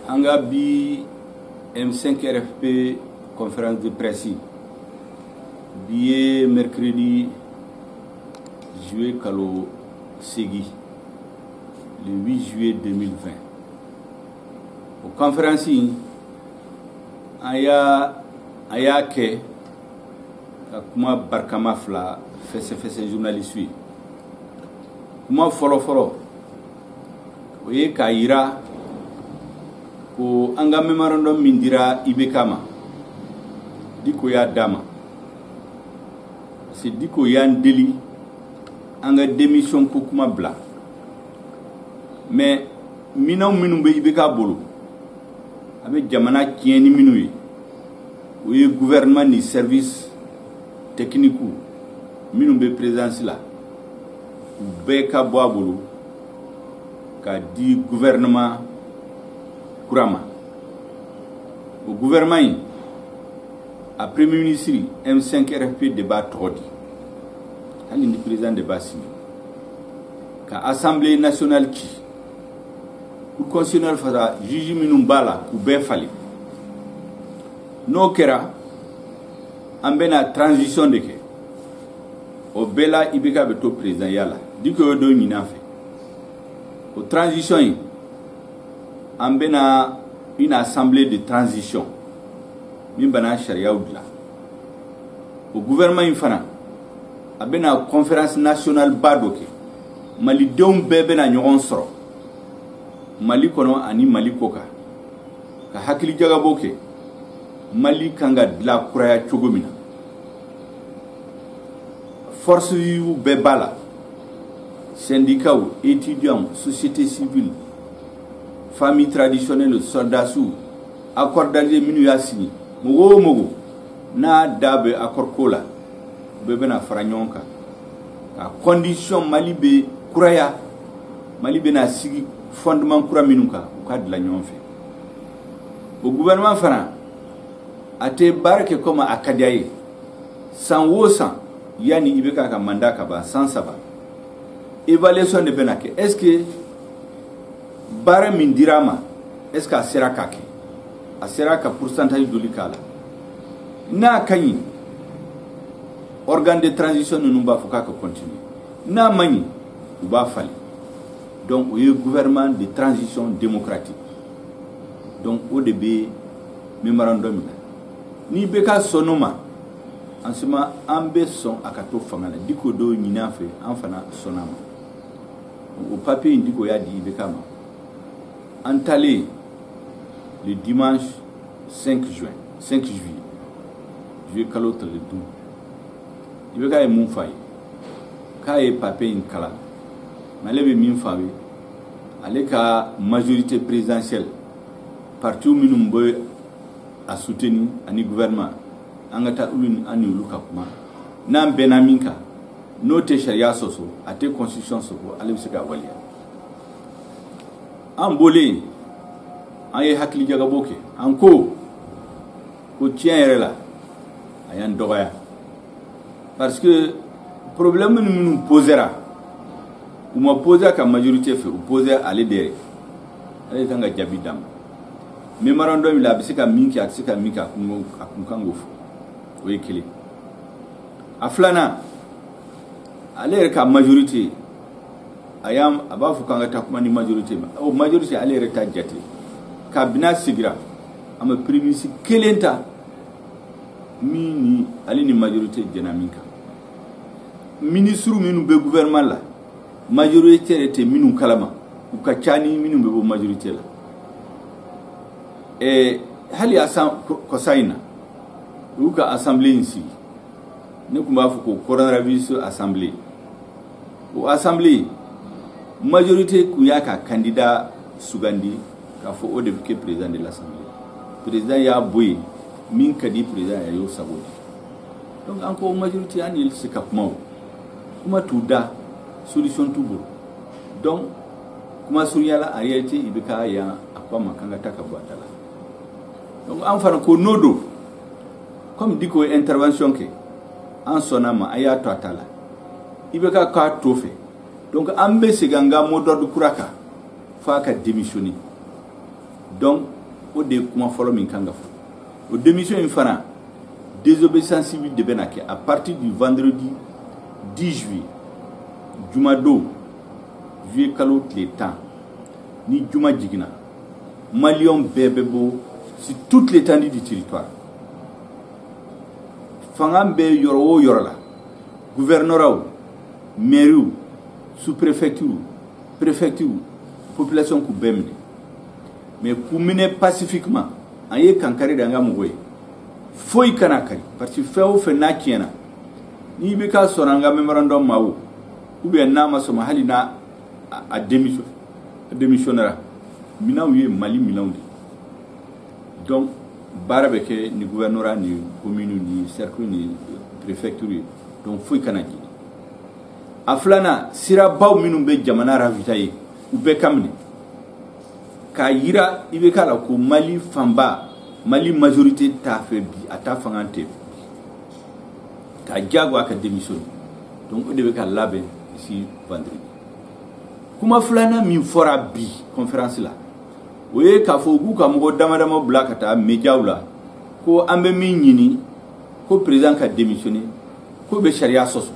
An ka bi M5 RFP conférence de presse, bi ye mercredi juillet kalo 8, le 8 juillet 2020. O conférence in, an y'a kɛ ka kuma barikama fila fɛsɛfɛsɛ journaliste ye. Kuma fɔlɔ fɔlɔ, o ye k'a yira ko an ka memorandum min dira IBK ma, Diko y'a d'a ma, parce que Diko y'an deli an ka démission ko kuma bila. Mais minɛnw minnu bɛ IBK bolo, a bɛ jamana tiɲɛ ni minnu ye, o ye gouvernement ni service technique minnu bɛ présidence la, u bɛɛ ka bɔ a bolo k'a di gouvernement kura ma. O gouvernement in, a premier ministre, M5 RFP de b'a tɔgɔ di, hali ni président de b'a signé, ka Assemblée nationale ci, Cour constitutionnelle fasa, juge minnu b'a la, k'u bɛɛ falen. N'o kɛra, an bɛna transition de kɛ. O bɛɛ la, IBK bɛ to président ya la. Diko y'o dɔ ɲini an fɛ. O transition in, an bɛna une assemblée de transition min bɛna sariyaw dilan. O gouvernement in fana, a bɛna conférence nationale ba dɔ kɛ. Malidenw bɛɛ bɛna ɲɔgɔn sɔrɔ Mali kɔnɔ ani Mali kɔ kan, ka hakilijagabɔ kɛ Mali kan ka dilan kuraya cogo min na. Force vive bɛɛ b'a la, syndicats, étudiants, société civile, famille traditionnelle, soldats, accord d'Alger minnu y'a signé, mɔgɔ o mɔgɔ n'a da bɛ accord ko la, bɛɛ bɛna fara ɲɔgɔn kan ka condition Mali bɛ kuraya, Mali bɛna sigi fondement kura minnu kan, u ka dilan ɲɔgɔn fɛ. O gouvernement fana, a tɛ baara kɛ comme a ka di a ye. San o san, yanni i bɛ k'a ka mandat ka ban, san 3, évaluation de bɛna kɛ. Est ce que baara min dira a ma, est ce que a sera k'a kɛ? A sera ka pourcentage joli k'a la? N'a ka ɲi, organe de transition ninnu b'a fɔ k'a ka continuer. N'a ma ɲi, u b'a falen. Donc o ye gouvernement de transition démocratique. Donc o de bɛ memorandum na. Ni bɛ ka sɔn o ma, en ce moment an bɛ sɔn a ka to fanga la. Diko dɔw ɲini an fɛ, an fana sɔnna a ma. O papier in, Diko y'a di IBK ma. An taalen le dimanche 5 juin, 5 juillet, juillet kalo tile 5, IBK ye mun f'a ye? K'a ye papier in kalan, mais ale bɛ min f'a ye, ale ka majorité présidentielle, parti minnu bɛ a soutenir ani gouvernement, an ka taa olu an ni olu ka kuma. N'an bɛnna min kan, n'o tɛ sariya sɔsɔ, a tɛ constitution sɔsɔ, ale bɛ se ka waleya. An bɔlen, an ye hakilijagabɔ kɛ. An ko ko tiɲɛ yɛrɛ la, a y'an dɔgɔya, parce que problème minnu posera, u ma posé a ka majorité fɛ, u posé ale de yɛrɛ. Ale de kan ka jaabi d'a ma. Memorandum la, a bɛ se ka min kɛ, a tɛ se ka min kɛ, a kun kan k'o fɔ. O ye kelen. A filanan, ale yɛrɛ ka majorité, a y'an a b'a fɔ k'an ka taa kuma ni majorité ma. O majorité, ale yɛrɛ ta jate, kabini a sigira, an bɛ premier ministre kelen ta min ni ale ni majorité jɛnna min kan. Ministre minnu bɛ gouvernement la, majorité yɛrɛ tɛ minnu kalama, u ka ca ni minnu bɛ bɔ majorité la. Hali asan kɔsa in na, u y'u ka assemblée in sigi, ne tun b'a fɔ ko coronavirus assemblée. O assemblée, majorité kun y'a ka candidat sugandi k'a fɔ o de bɛ kɛ président de l'assemblée. Président y'a bɔ yen, min ka di président ye, a y'o sago di. Donc an ko majorité, an ni se ka kuma, o kuma t'u da, solution t'u bolo. Donc kuma surunya la, en réalité i bɛ k'a yan, a ko a ma k'an ka taa ka bɔ a da la. Donc an fana ko n'o don, comme Diko ye intervention kɛ, an sɔnna ma, a y'a to a ta la. I bɛ ka k'a to fɛ. Donc an bɛ segin an ka mot d'ordre kura kan. f'a ka démissionner. Donc o de ye kuma fɔlɔ min kan ka fɔ. O démission in fana, désobéissance civile de bɛna kɛ à partir du vendredi 10 juillet, jumadon, juillet kalo tile 10. Ni juma jiginna, maliyɛnw bɛɛ bɛ bɔ sur toute l'étendue du territoire, fanga bɛ yɔrɔ o yɔrɔ la, gouvernorat, mairie, sous-préfecture, préfecture, population k'u bɛɛ minɛ, mais k'u minɛ pacifiquement. An ye kankari da an ka mɔgɔ ye, foyi kana kari, parce que fɛn o fɛn n'a tiɲɛna, n'i bɛ ka sɔnna an ka mémorandum ma o, ou bien n'a ma sɔn, hali n'a a démissionnera, minɛnw ye Mali minɛnw de. Donc baara bɛ kɛ ni gouvernorat ni commune ni cercle ni préfecture ye, donc foyi kana jigin. A filanan, sirabaw minnu bɛ jamana ravitailler, u bɛɛ ka minɛ, k'a yira i bɛ k'a la ko Mali fanba, Mali majorité t'a fɛ bi, a t'a fanga tɛ, k'a diyagoya ka démissionner. Donc o de bɛ ka labɛn ici vendredi. Kuma filanan min fɔra bi conférence la, o ye k'a fɔ k'u ka mɔgɔ dama dama bila ka taa médiaw la ko an bɛ min ɲini, ko président ka démissionner, k'o bɛ sariya sɔsɔ,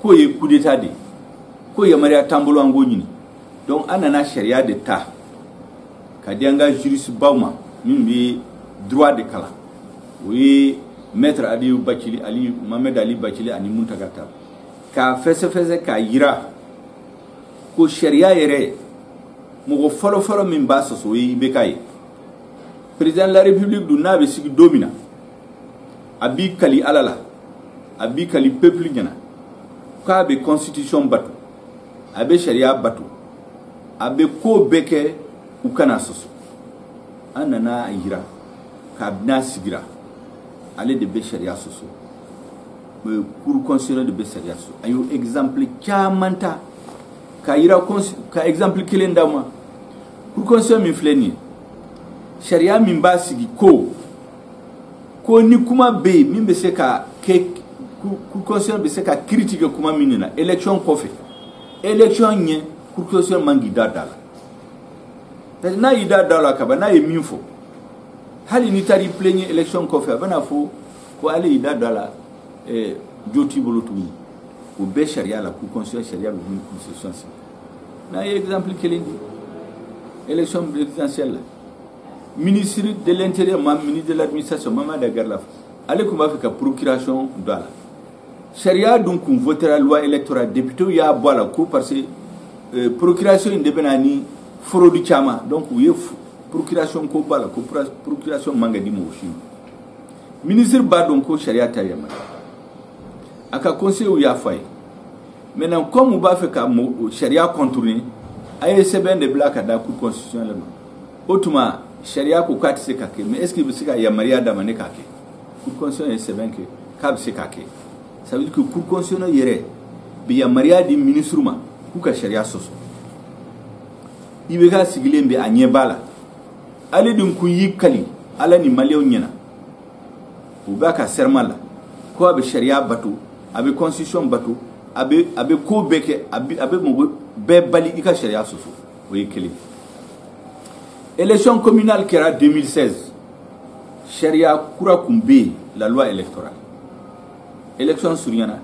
k'o ye coup d'état de ye, ko yamaruya t'an bolo an k'o ɲini. Donc an nana sariya de ta ka di an ka juriste baw ma minnu bɛ droit de kalan, o ye maître Aliou Bathily, Ali Mohamed Ali Bathily ani Mountaga Tall, k'a fɛsɛfɛsɛ k'a yira ko sariya yɛrɛ, mɔgɔ fɔlɔfɔlɔ min b'a sɔsɔ, o ye IBK ye. Président de la République dun, n'a bɛ sigi don min na, a b'i kali Ala la, a b'i kali peuple ɲɛna k'a bɛ constitution bato, a bɛ sariya bato, a bɛ ko bɛɛ kɛ u kana sɔsɔ. An nana yira kabini a sigira, ale de bɛ sariya sɔsɔ, cour constitutionnelle de bɛ sariya sɔsɔ. A y'o exemple caman ta k'a yira. Ka exemple kelen d'aw ma: cour constitutionnelle min filɛ nin ye, sariya min b'a sigi ko ni kuma bɛ yen min bɛ se ka kɛ, cour constitutionnelle bɛ se ka kiiri tigɛ kuma min na élection kɔfɛ, élection ɲɛ, cour constitutionnelle man k'i da da la, parce que n'a y'i da da la kaban, n'a ye min fɔ, hali n'i taara i plaigner élection kɔfɛ, a bɛna fɔ ko ale y'i da da la, jo t'i bolo tuguni. O bɛɛ sariya la, cour constitutionnelle sariya bɛ min constitution sigi. N'a ye exemple kelen di, élection présidentielle la, ministre de l'Intérieur, ma ministre de l'Administration, Mamadi Agarla, ale tun b'a fɛ ka procuration don a la. Sariya dun kun votera loi électorale, député y'a bɔ a la ko parce que procuration in de bɛ na ni fraude caman. Donc u ye procuration ko b'a la, ko procuration man ka di mɔgɔ si ma. Ministre b'a dɔn ko sariya t'a yamaruya, a ka conseil y'a fɔ a ye. Maintenant, comme u b'a fɛ ka sariya contourner, a ye sɛbɛn de bila ka da cour constitutionnelle ma. O tuma sariya ko k'a tɛ se ka kɛ, mais est ce que bɛ se ka yamaruya d'a ma ne k'a kɛ? Cour constitutionnelle ye sɛbɛn kɛ k'a bɛ se k'a kɛ. Ça veut dire que cour constitutionnelle yɛrɛ bɛ yamaruya di ministre ma k'u ka sariya sɔsɔ. IBK sigilen bɛ, a ɲɛ b'a la, ale dun kun y'i kali Ala ni maliyɛnw ɲɛna, u b'a ka serment la ko a bɛ sariya bato, a bɛ constitution bato, a bɛ ko bɛɛ kɛ, a bɛ mɔgɔ bɛɛ bali i ka sariya sɔsɔ. O ye kelen. Élection communale kɛra 2016, sariya kura kun bɛ yen, la loi électorale. Élection surunyana,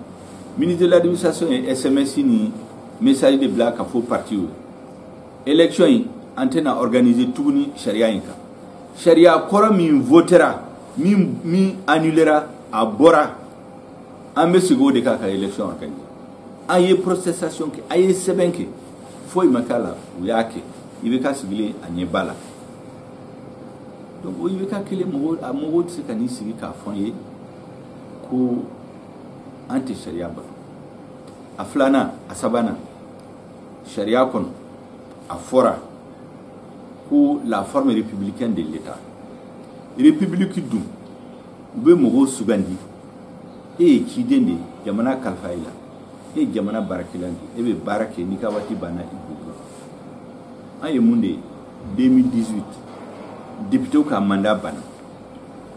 ministre de l'Administration ye SMS ni message de bila ka fɔ parti ye, élection in an tɛna organiser tuguni sariya in kan. Sariya kɔrɔ min votera, min annulera, a bɔra, an bɛ segin o de kan ka élection organiser. An ye protestation kɛ, an ye sɛbɛn kɛ, foyi ma k'a la. U y'a kɛ, IBK sigilen a ɲɛ b'a la. Donc o IBK kelen, mɔgɔ a mɔgɔw tɛ se ka n'i sigi k'a fɔ an ye ko an tɛ sariya bato. A filanan, a sabanan, sariya kɔnɔ a fɔra ko la forme républicaine de l'État. République dun, u bɛ mɔgɔw sugandi. E ye ciden de ye, jamana kalifa i la, e ye jamana baarakɛla de ye, e bɛ baara kɛ, n'i ka waati banna, i b'o bɔ. An ye mun de ye? 2018, député ka mandat banna.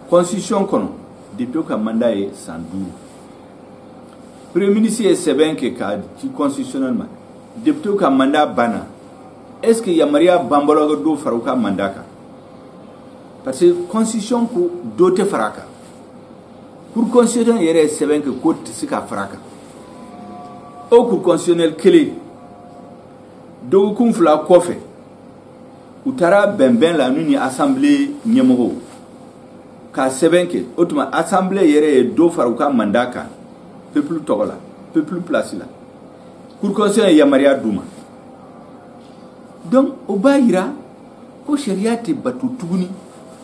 Constitution kɔnɔ, député ka mandat ye san 5. Premier ministre ye sɛbɛn kɛ k'a ci constitutionnel ma, député ka mandat banna. Est ce que yamaruya b'an bolo ka dɔ fara u ka mandat kan? Parce que constitution ko dɔ tɛ fara a kan. Cour constitutionnelle yɛrɛ ye sɛbɛn kɛ ko tɛ se ka fara a kan. O cour constitutionnelle kelen, dɔgɔkun 2 kɔfɛ, u taara bɛnbɛn la n'u ni assemblée ɲɛmɔgɔw ka sɛbɛn kɛ. O tuma assemblée yɛrɛ ye dɔ fara u ka mandat kan peuple tɔgɔ la, peuple place la. Cour constitutionnelle ye yamaruya d'u ma. Donc o b'a yira ko sariya tɛ bato tuguni.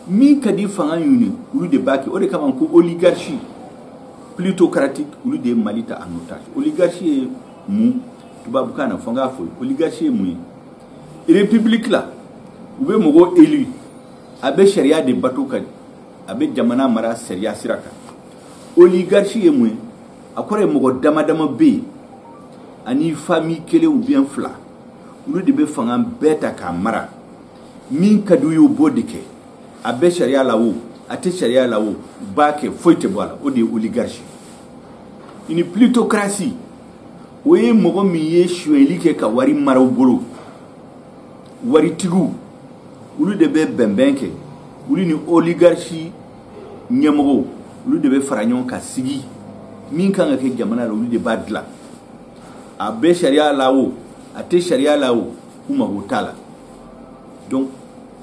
Min ka di fanga ɲini, olu de b'a kɛ. O de kama ko oligarchie plutocratique, olu de ye Mali ta en otage. Oligarchie ye mun? Tubabukan na, fo n k'a fɔ, oligarchie ye mun ye? République la, u bɛ mɔgɔw élu, a bɛ sariya de bato ka a bɛ jamana mara sariya sira kan. Oligarchie ye mun ye? A kɔrɔ ye mɔgɔ dama dama bɛ yen ani famille kelen ou bien fila, olu de bɛ fanga bɛɛ ta k'a mara. Min ka di u ye, u b'o de kɛ. A bɛ sariya la o, a tɛ sariya la o, u b'a kɛ, foyi tɛ bɔ a la. O de ye oligarchie. Ni plutocratie, o ye mɔgɔ min ye sonyɛli kɛ ka wari mara u bolo, waritigiw, olu de bɛ bɛnbɛn kɛ. Olu ni oligarchie ɲɛmɔgɔw, olu de bɛ fara ɲɔgɔn kan sigi. Min kan ka kɛ jamana la, olu de b'a dilan. A bɛ sariya la o, a tɛ sariya la o, u mago t'a la. Donc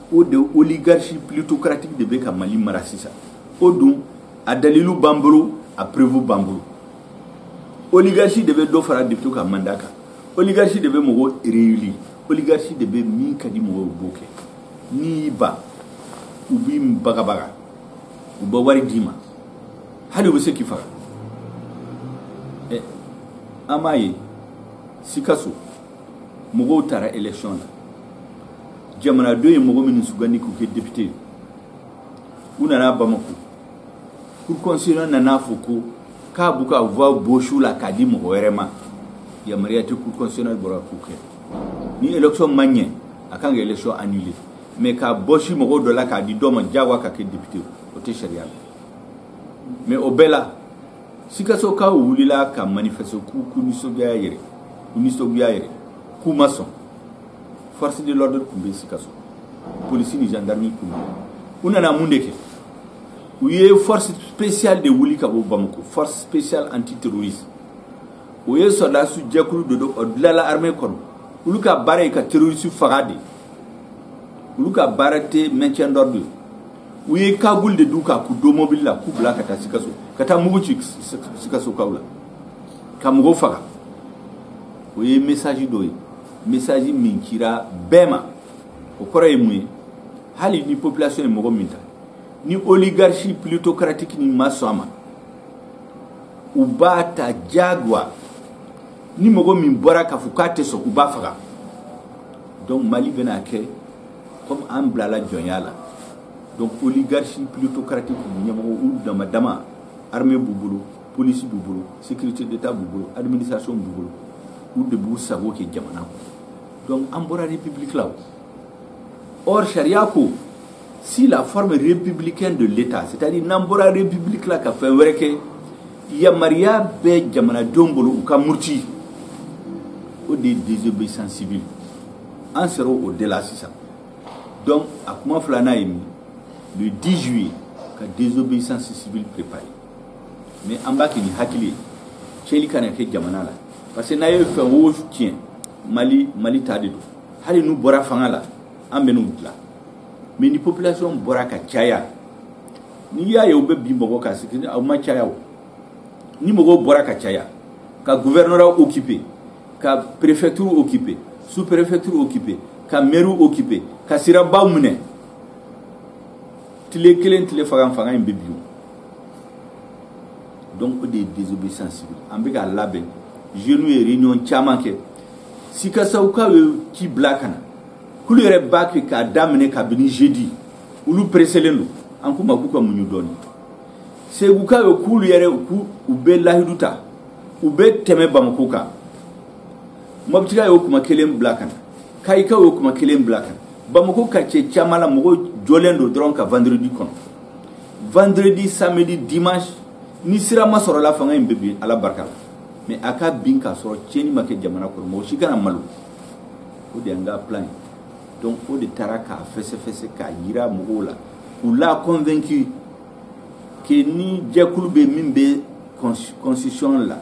o de oligarchie plutocratique de bɛ ka Mali mara sisan. O dun, a dalilu b'an bolo, a preuve b'an bolo. Oligarchie de bɛ dɔ fara député ka mandat kan. Oligarchie de bɛ mɔgɔw réélire. Oligarchie de bɛ min ka di mɔgɔw ye, u b'o kɛ. N'i y'i ban, u b'i bagabaga, u bɛ wari d'i ma, hali u bɛ se k'i faga. Ɛ, an b'a ye Sikaso, mɔgɔw taara élection la, jamanadenw ye mɔgɔ minnu sugandi k'u kɛ député ye, u nana Bamako, cour constitutionnelle nana fɔ ko k'a b'u ka voix bɔsi la k'a di mɔgɔ wɛrɛ ma. Yamaruya tɛ cour constitutionnelle bɔra k'o kɛ. Ni élection ma ɲɛ, a kan ka élection annuler, mais k'a bɔsi mɔgɔw dɔ la k'a di dɔ ma diyagoya ka kɛ député, o tɛ sariya la. Mais o bɛɛ la, Sikasokaw wulila ka manifester k'u nisɔngoya yɛrɛ, k'u nisɔngoya yɛrɛ, k'u ma sɔn. Force de l'ordre tun bɛ Sikaso, polisi ni gendarmerie tun bɛ. U nana mun de kɛ? U ye force spéciale de wuli ka bɔ Bamako, force spéciale antiterroriste. O ye sɔrɔdasi jɛkulu dɔ don, o dilanla armée kɔnɔ. Olu ka baara ye ka terroriste faga de, olu ka baara tɛ maintien d'ordre ye. U ye cagoule de d'u kan k'u don mobili la, k'u bila ka taa Sikaso, ka taa mugu ci Sikasokaw la, ka mɔgɔw faga. O ye message dɔ ye, message min cira bɛɛ ma. O kɔrɔ ye mun ye? Hali ni population ye mɔgɔ min ta, ni oligarchie plutocratique ni ma sɔn a ma, u b'a ta diyagoya. Ni mɔgɔ min bɔra k'a fɔ k'a tɛ sɔn, u b'a faga. Donc Mali bɛna kɛ comme an bilala jɔnya la. Donc oligarchie plutocratique ɲɛmɔgɔ, u dama dama, armée b'u bolo, police b'u bolo, sécurité d'État b'u bolo, administration b'u bolo, u de b'u sago kɛ jamana kɔnɔ. Donc an bɔra république la o. Or sariya ko si la forme républicaine de l'État, c'est-à-dire n'an bɔra république la ka fɛn wɛrɛ kɛ, yamaruya bɛ jamanadenw bolo u ka muruti. O de ye désobéissance civile. An sera o de la sisan. Donc a kuma filanan ye min? Le 10 juillet, ka désobéissance civile préparée. Mais an b'a kɛ ni hakili ye, tiɲɛli kana kɛ jamana la, parce que n'a ye fɛn o tiɲɛ, Mali ta de don. Hali n'u bɔra fanga la, an bɛ n'u dilan. Mais ni population bɔra ka caya, n'i y'a ye u bɛ bin mɔgɔ kan, c'est aw ma caya o. Ni mɔgɔw bɔra ka caya, ka gouvernorat occupé, ka préfecture occupé, sous préfecture occupé, ka mairie occupé, ka sirabaw minɛ, tile kelen tile faga, fanga in bɛ bin o. Donc o de ye désobéissance civile. An bɛ k'a labɛn. Jeunes ye réunion caman kɛ. Sikasokaw ye ci bila ka na k'olu yɛrɛ b'a kɛ k'a daminɛ kabini jeudi. Olu pressélen don. An k'u ma k'u ka muɲu dɔɔni. Segukaw ye k'olu yɛrɛ k'u u bɛ lahidu ta, u bɛ tɛmɛ Bamako kan. Mɔpitikaw y'o kuma kelen bila ka na, Kayikaw y'o kuma kelen bila ka na. Bamako quartier caman la, mɔgɔw jɔlen don dɔrɔn ka vendredi kɔnɔ. Vendredi, samedi, dimanche, ni sira ma sɔrɔ la, fanga in bɛ bin Ala barika la. Mais a ka bin k'a sɔrɔ tiɲɛni ma kɛ jamana kɔnɔ, mɔgɔ si kana malo. O de y'an ka plan ye. Donc o de taara k'a fɛsɛfɛsɛ k'a yira mɔgɔw la, k'u la convaincu que ni jɛkulu bɛ min bɛ constitution la,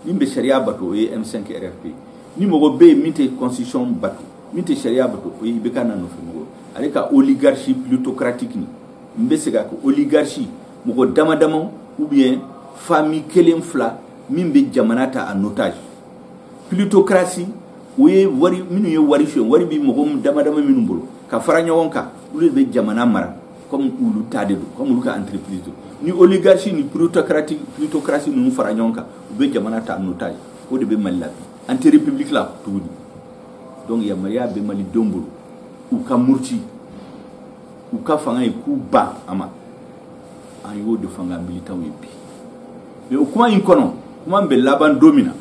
min bɛ sariya bato, o ye M5 RFP. Ni mɔgɔ bɛ yen min tɛ constitution bato, min tɛ sariya bato, o ye IBK n'a nɔfɛ mɔgɔ, ale ka oligarchie plutocratique. Nin n bɛ segin a kan, oligarchie, mɔgɔ dama dama ou bien famille kelen fila min bɛ jamana ta en otage. Plutocratie, o ye wari minnu ye wari suɲɛ, wari bɛ mɔgɔ dama dama minnu bolo ka fara ɲɔgɔn kan, olu de bɛ jamana mara comme olu ta de don, comme olu ka entreprise don. Ni oligarchie ni plutocratie ninnu fara ɲɔgɔn kan, u bɛ jamana ta en otage. O de bɛ Mali la bi, an tɛ république la tuguni. Donc yamaruya bɛ malidenw bolo u ka muruti u ka fanga ye k'u ban a ma. An y'o de fɔ an ka militants ye bi. Mais o kuma in kɔnɔ, kuma in bɛ laban don min na,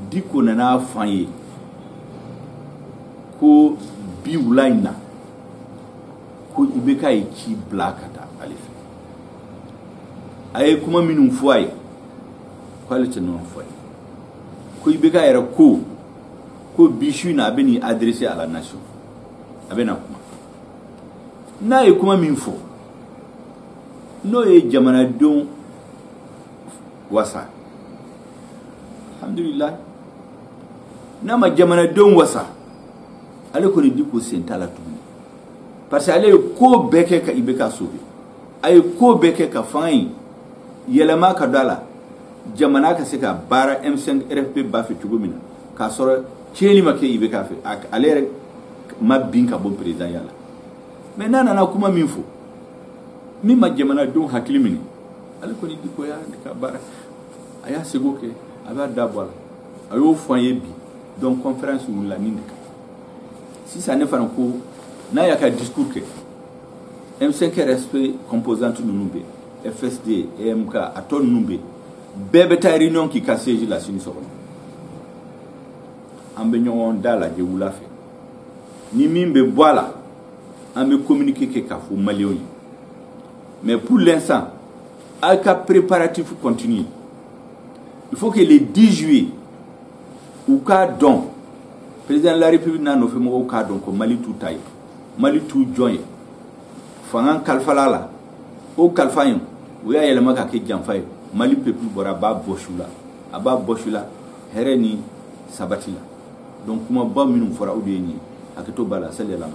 Diko nana fɔ an ye ko bi wula in na ko IBK ye ci bila ka taa ale fɛ. A ye kuma minnu fɔ a ye, k'ale tɛ nɔnɔ fɔ a ye, ko IBK yɛrɛ ko bi su in na a bɛ n'i adresser à la nation, a bɛ na kuma. N'a ye kuma min fɔ, n'o ye jamanadenw wasa, alhamdulilayi. N'a ma jamanadenw wasa, ale kɔni Diko sen t'a la tuguni, parce que ale ye ko bɛɛ kɛ ka IBK sauver, a ye ko bɛɛ kɛ ka fanga in yɛlɛma ka don a la, jamana ka se ka baara M5 RFP ba fɛ cogo min na, k'a sɔrɔ tiɲɛni ma kɛ IBK fɛ, ale yɛrɛ ma bin ka bɔ présidentya la. Mais n'a nana kuma min fɔ min ma jamanadenw hakili minɛ, ale kɔni Diko y'a ka baara, a y'a seko kɛ, a b'a da bɔ a la. A y'o fɔ an ye bi. Donc conférence wulila nin de kan sisan. Ne fana ko n'a y'a ka discours kɛ, M5 RSP composante ninnu bɛ, FSD, EMK, a tɔ ninnu bɛ, bɛɛ bɛ taa réunion k'i ka siège la sini sɔgɔma. An bɛ ɲɔgɔn da lajɛ wula fɛ, ni min bɛ bɔ a la, an bɛ communiqué kɛ k'a fɔ maliyɛnw ye. Mais pour l'instant, aw ka préparatif continue. Il faut que le 10 juillet, u k'a dɔn, président de la République n'a nɔfɛ mɔgɔw k'a dɔn ko Mali t'u ta ye, Mali t'u jɔn ye. Fanga kalifala la, o kalifa in, u y'a yɛlɛma ka kɛ janfa ye. Mali peuple bɔra, a b'a bɔ su la, a b'a bɔ su la hɛrɛ ni sabati la. Donc kumaba minnu fɔra, o de ye nin ye. Hakɛto b'a la, sali ala.